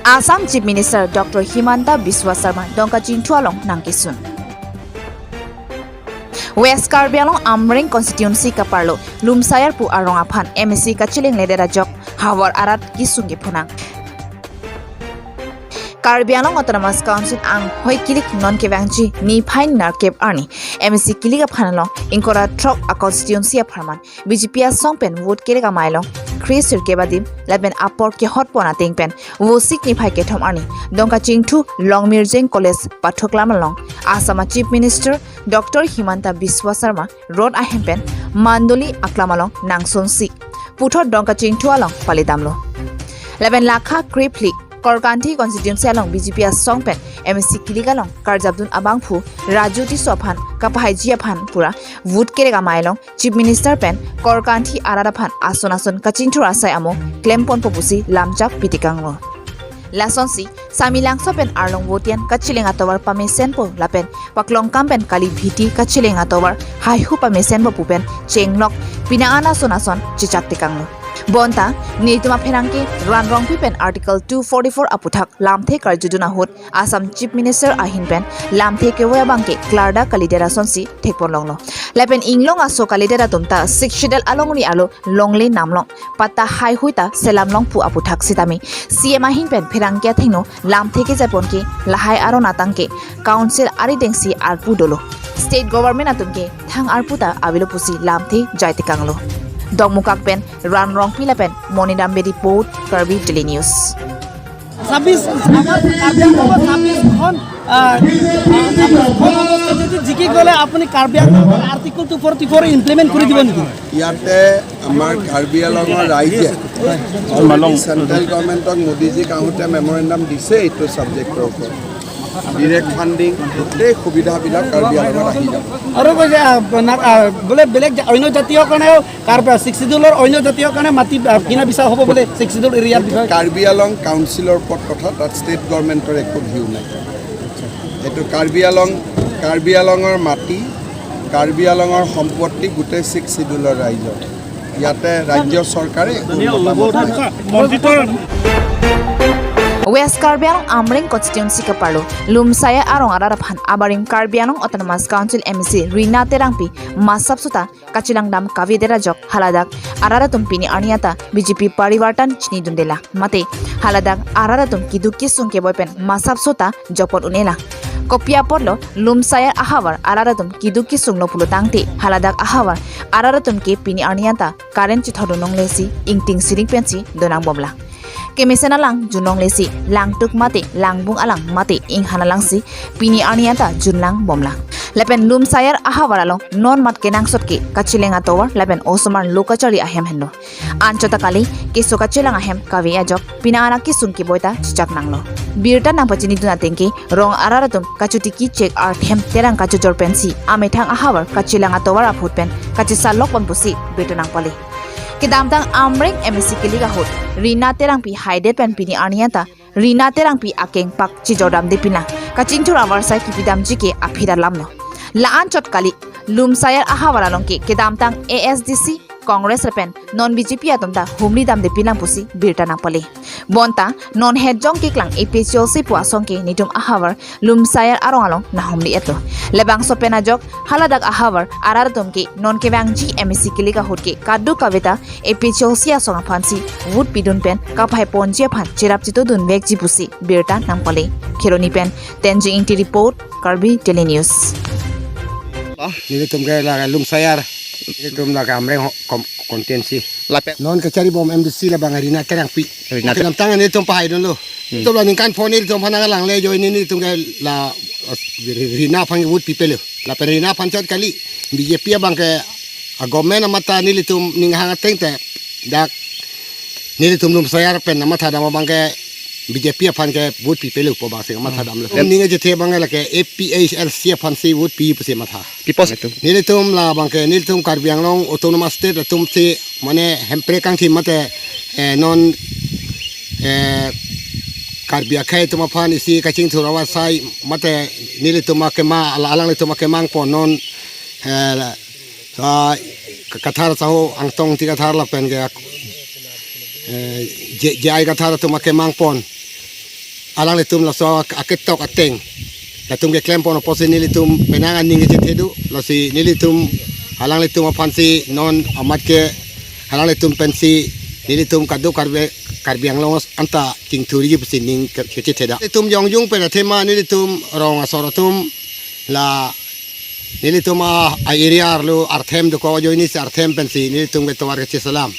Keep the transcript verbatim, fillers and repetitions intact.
Assam Chief Minister Doctor Himanta Biswa Sarma Dongkachingthu along nangkesun. West Karbi Anglong Amreng constituency kaparlo Lumsayar pu arong aphan M A C kachilengledet ajok havar arat kesung kephonang. Karbi Anglong Autonomous Council anghoi kilik non kevangji niphai nerkep arni M A C kilik aphan along ingkoi ra throk a constituency apharman B J P asong pen vote kerek amei along khri sirkep adim lapen apor kehotpon ateng pen Vosik niphai kethom arni Dongkachingthu Longmirjeng College pathoklam along Assam a Chief Minister Doctor Himanta Biswa Sarma road ahem pen Mandoli aklam along nangsonsi puthot Dongkachingthu along palidamlo. Lapen lakha krephli Korkanthi constituency along B J P asong pen M A C kilik along karjapdun abangphu Raju Tisso aphan kapahaiji aphan pura vote kerek amei along Chief Minister pen Korkanthi arat aphan ason ason kachingthur asai amo klemponpo pusi lamchak pitekanglo. Lasonsi Samelangso pen arlong vote-an kachileng atovar pamesenpo lapen paklongkam pen kali bhiti kachileng atovar haihu pamesenpo pu pen chenglok pini an ason ason chechak tekanglo. Bonta nelitum apherangke Ran Rongpi pen Article two forty-four aputhak lamthe karjudun ahut Assam Chief Minister ahin pen lamthe kevoi abangke klardak kalidet asonsi thekponlonglo. Lapen inglong aso kalidet atum ta Sixth Schedule alongri arlo longle namlong patta haihui ta selamlong pu aputhak sitame C M ahin pen pherangke athengno lamthe kejapon ke lahai aron atangke Council aridengsi arpu dolo. State government atum ke thang arpu ta avelo pusi lamthe jai tekanglo. Dongmukak pen Ran Rongpi lapen Monidam Bedi report, Karbi Daily News. ছাব্বিশ, আমাৰ কাৰ্বি আংলঙত ছাব্বিশখন, আহ, আহ, ছাব্বিশখন সংস্কৃতি জিকি গ'লে আপুনি কাৰ্বি আংলঙৰ article two forty four implement কৰি দিব নেকি? ইয়াতে আমাৰ কাৰ্বি আংলঙৰ ৰাইজে অলৰেডি চেণ্ট্ৰেল গভৰ্ণমেণ্টক মোদীজীক আহোঁতে মেমৰেণ্ডাম দিছে এইটো ছাবজেক্টৰ ওপৰত। ডিৰেক্ট ফাণ্ডিং, গোটেই সুবিধাবিলাক কাৰ্বি আংলঙত আহি যাব। আৰু কৈছে, আহ, না-, আহ, বোলে বেলেগ জা-, অন্য জাতীয় কাৰণেও কাৰ্বি ছিক্স শ্বিডিউলৰ অন্য জাতীয় কাৰণে মাটি, আহ, কিনা বেচা হ'ব বোলে ছিক্স শ্বিডিউল এৰিয়াৰ বিষয়ে। কাৰ্বি আংলং কাউন্সিলৰ ওপৰত কথা, তাত ষ্টেট গভৰ্ণমেণ্টৰ একো ভিউ নাই। এইটো কাৰ্বি আংলং, কাৰ্বি আংলঙৰ মাটি, কাৰ্বি আংলঙৰ সম্পত্তি গোটেই ছিক্স শ্বিডিউলৰ ৰাইজৰ। ইয়াতে ৰাজ্য চৰকাৰে একো মতামত নাই। West Karbi Anglong Amreng constituency kaparlo Lumsayar arong arat aphan abarim Karbi Anglong Autonomous Council M A C Rina Terangpi masap sota kachilangdam kavedet ajok haladak arat atum pini arni anta B J P parivartan chinidundela mate haladak arat atum keduk kesung keboi pen masap sota jopon unela. Kopi apotlo Lumsayar ahavar arat atum keduk kesunglo pulo tangte haladak ahavar arat atum ke pini arni anta current chithordun longlesi ingting siring pensi donangbomlang. Kemesen alang jun longlesi langtuk mate langbung alang mate inghan alangsi pini arni anta junlangbomlang. Lapen Lumsayar ahavar along non mat kenangsot ke kachileng atovar lapen osomar lo kachari ahem henlo. Anchot ta kali keso kachelang ahem kave ajok pini an akesung keboi ta chechak nanglo. Birta nangpachinidun ateng ke rong arat atum kachotiki chek arthem terang kachojor pensi amethang ahavar kachelang atovar aphuthak pen kachesalokpon pusi birta nangpale. Kedamtang Amreng M A C kilik ahut Rina Terangpi haidet pen pini arni anta Rina Terangpi akengpak chejordamde pinang kachingthur avarsai kipidamji ke aphi ta lamlo. La-anchot kali Lumsayar ahavar along ke kedamtang A S D C, Congress lapen non B J P atum ta humridamde pinang pusi birta nangpale. Bonta non hetjong keklang A P H L C pu asong ke netum ahavar Lumsayar arong along nanghumri-etlo. Labangso pen ajok haladak ahavar arat atum ke non kevangji M A C kilik ahut ke kadokave ta A P H L C asong aphansi vote pidun pen kaphaiponji aphan cherap chitodunvekji pusi birta nangpale. Kheroni pen Tenzing Ingti report, Karbi Daily News. Nelitum ke la Lumsayar, nelitum la Amreng ho-, kom-, constituency. Lapen non kacharibom M D C labang Rina Terangpi. Rina Ter- Kedamtang nelitum pahaidunlo. Hmm. Nelitum la ningkan phone nelitum aphan nanglangle ajoine nelitum ke la, uh, Rina aphan vote pipelo. Lapen Rina aphan chot kali B J P abangke a government amat ta nelitum ninghang ateng te dak nelitum Lumsayar pen amat ta dam abangke B J P aphan ke vote pipelo pu abangsi amat ta damlo. Hmm. Ning ajethe abangke lake A P H L C aphansi vote pi pusi amat ta. Pipos itu. Nelitum labangke nelitum Karbi Anglong Autonomous State atumsi mane hemprek kangthim mate, eh, non, eh, Karbi akhei atum aphan isi kachingthur avarsai mate nelitum akemang, ala-, alanglitum akemangpon non, eh, la, ah, Ka-, Kathar Sahu Angtong Ingti Kathar lapen ke, eh, J-, J I Kathar atum akemangpon. alanglitum laso aketok ateng latum keklem pon apotsi nelitum penang aning kechethe do. Lasi nelitum alanglitum aphansi non amat ke alanglitum pensi nelitum kaduk Karbi, Karbi Anglong anta chingthurji pusi ning ke-, kechethe do. Nelitum jongjung pen athema nelitum rong asor atum la nelitum a, a area arlo arthem dokok ajoinesi arthem pensi nelitum ketovar kecheselam.